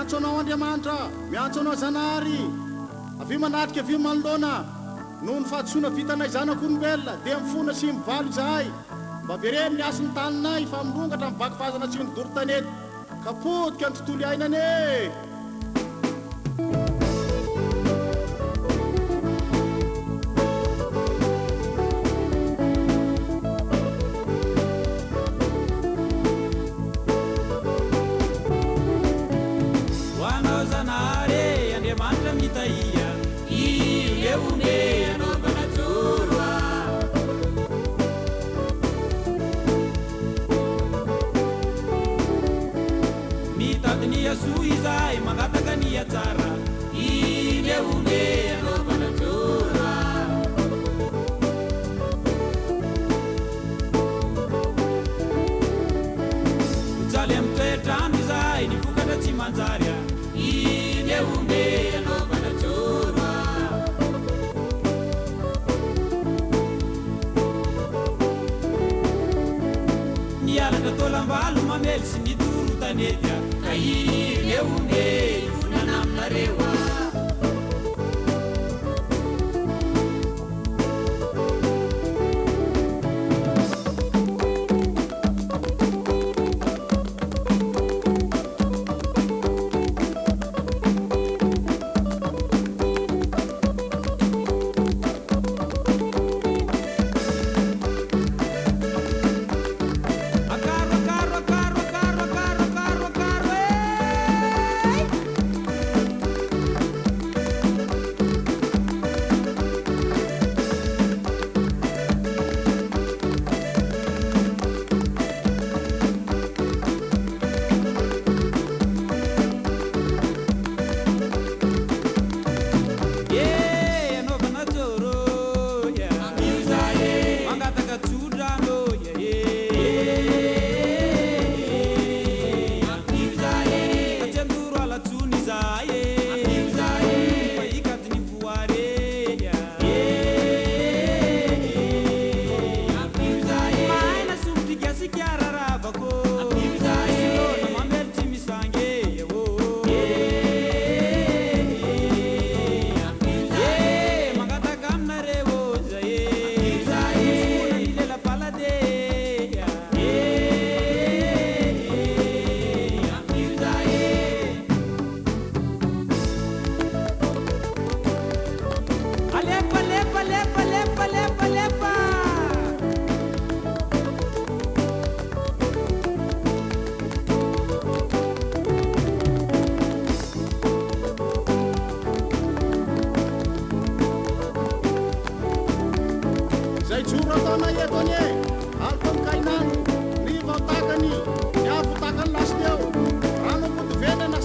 Miantso anao Andriamanitra, miantso anao Zanahary. Avia manatrika, avia manoloana. Noho ny fahadisoana vitanay zanak'olombelona, dia mifona sy mivalo izahay. Mba vereno ny hasin'ny taninay, fa mirongatra ny vaky vazana sy ny doro tanety, ka potika ny tontolo iainana e! Ho anao Zanahary e, Andriamanitra mitahia. Io le anaovana joro a. Mitady ny hasoa izahay, mangataka ny hatsara. Io le anaovana joro a. Mijaly amin'ny toetr'andro izahay, ny vokatra tsy manjary a. Iny e ombe anaovana joro a. Ny halatra taolam-balo mamely sy ny doro tanety a. Ka iny e ombe ivonana aminareo a. Akaro akaro akaro akaro akaro akaro akaro eh! Eh, anaovana joro ya. Mangataka tsodrano ya eh. Ka tsy handoro ala tsony izahay eh. Fa hikajy ny voary ya. Mahaina sompitry gasikara ravako. Soloana mamely tsy misangy eh, oh, oh. Eh, mangataka aminareo zay eh. Mifona ny lela-balade eh. Alefa, alefa, alefa, alefa, alefa, alefa. Izay joro ataonay eto anie, aloka ny kainandro, ny vao takany, ny afo takany lasteo, rano am-potovenana.